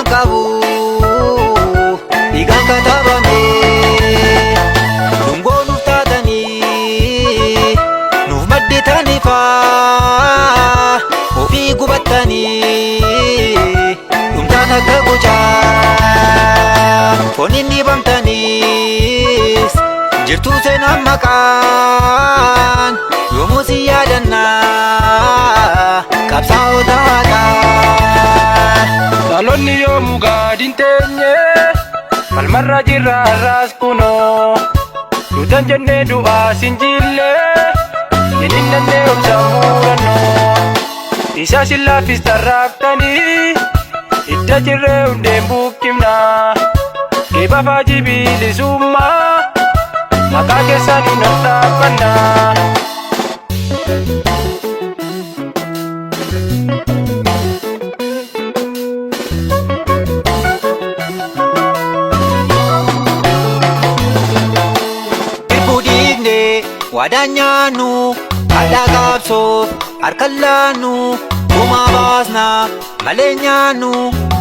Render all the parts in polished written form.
Seenaan qabu dhiigaan katabame. Dungoo nuuf taatanii nuuf madditanii faa ofii gubattanii dhumtaan akka gucaa fooniin dhibamtaniis jirtuu seenaan maqaan yoomuu si yaadannaa qabsaa'ota haqaa. Dhaloonni yoomuu gad hin teenye, falmarra jirra har'as kunoo. Duutan jennee du'aas hin jille, hininnannee obsa murannoo. Isa sin laaffistan raaftanii, hidda jirree hundeen buqqifnaa. Geeba faajii bilisummaa, maqaa keessaniin ol dhaabbannaa. Irbuu dhiigne waadaan nyaannu hadhaa qabsoof harka laannu gumaa baasna malee nyaannu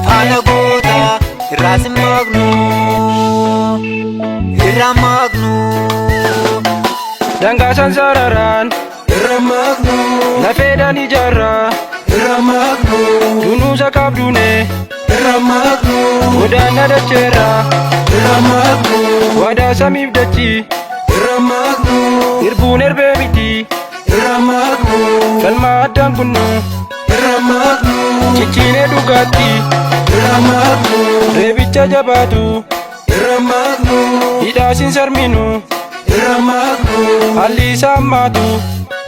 faana goota irraas hin maqnu irraa maqnu. Dangaa sansararaan Irra maqnu. lafeedhaan ijaarraa Irra maqnu. dunuusa qabduune Irra maqnu. godaanna dacheerraa Irra maqnu. waadaa samiif dachii Irra maqnu. irbuun erbee miti Irra maqnu. galma addaan kunnu Irra maqnu. cicciinee dhugaatti Irra maqnu. reebicha jabaatu Irra maqnu. hidhaasiin sarminu Irra maqnu. haalli isaa hammaatu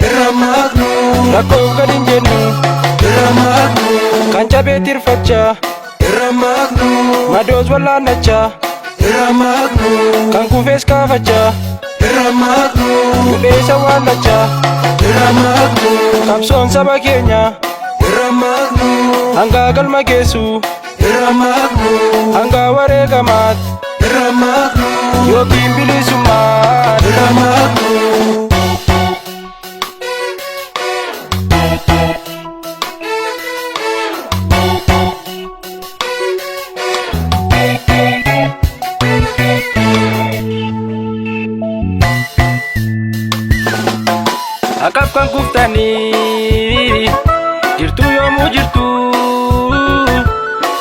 Irra maqnu. rakkoof gad hin jennu Irra maqnu. kan cabee tirfachaa Irra maqnu. madoos wallaannachaa Irra maqnu. kan kufees kaafachaa Irra maqnu. du'eessa waallachaa Irra maqnu. qabsoon saba keenya Irra maqnu. hangaa galma geessu Irra maqnu. hangaa wareegamaat Irra maqnu. yookiin bilisummaat. Irra maqnu. Haqaaf kan kuftanii jirtu yoomuu jirtu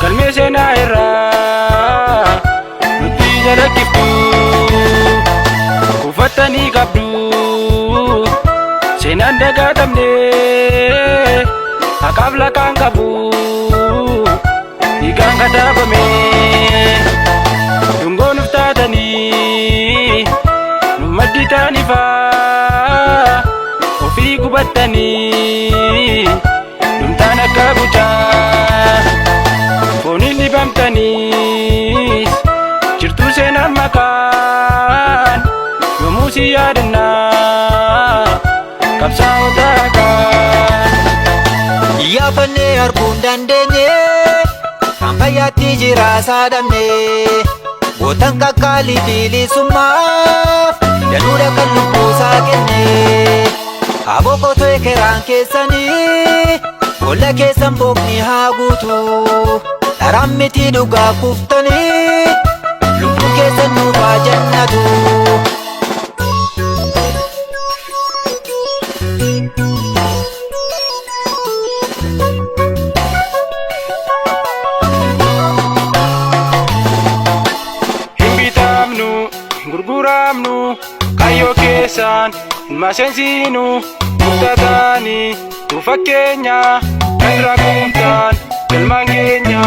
galmee seenaa irraa nutti jalakkiftu kufattanii qabdu seenaan dagaatamne haqaaf laqaan qabu dhiigaan kataabame dungoo nuuf taatanii nu madditaanifaa ofii gubattanii dhumtaan akka bucaa fooniin dhibamtaniis jirtuu seenaan maqaan yoomuu si yaadannaa qabsaa'ota haqaan. Iyyaafannee arguu hin dandeenye kan fayyaatti jira saadhamne gootan qaqqaalii bilisummaaf danuudha kan lubbuusaa kenne aboqotoo ekeraan keessanii boolla keessan bookni haa guutu dharaan miti dhugaa kuftanii lubbuu keessan nuuf haa jannatu. Hin bitamnu, hin gurguramnu, kaayyoo keessaan hin maseensinu, murtataanii nu fakkeenya, kan rakuutaan galmaan keenya,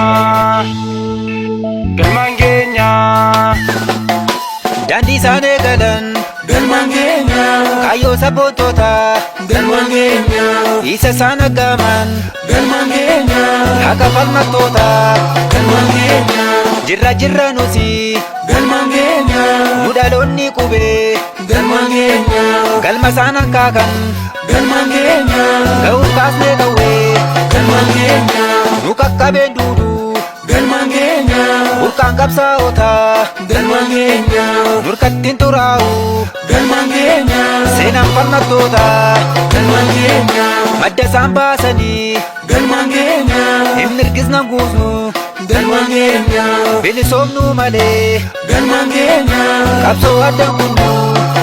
galmaan keenya. Daandii isaan eegalan Galmaan keenya. kaayyoo sabboontootaa Galmaan keenya. isa isaan aggaaman Galmaan keenya. haqa falmattootaa Galmaan keenya. jirra jirra nusi Galmaan keenya. nu dhaloonni qubee Galmaan keenya. galma isaan akkaakan Galmaan keenya. ga'uuf kaasnee qawwee Galmaan keenya. nu qaqqabeen duudu Galmaan keenya. burqaan qabsaa'otaa Galmaan keenya. nurkattiin xuraa'u Galmaan keenya. seenaan falmattootaa Galmaan keenya. madda isaan baasanii Galmaan keenya. hin mirgisnan guusnu. Galmaan keenya. Bilisoomnuu malee. Galmaan keenya. Qabsoo addaan kunnu.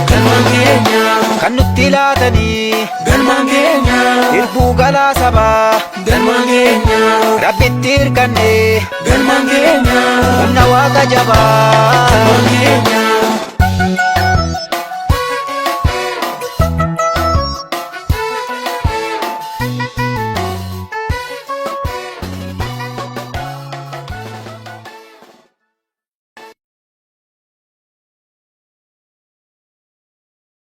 Galmaan keenya. Kan nutti laatanii. Galmaan keenya. Irbuu galaa sabaa. Galmaan keenya. Rabbitti hirkanne. Galmaan keenya. Humna waaqa jabaa. Galmaan keenya.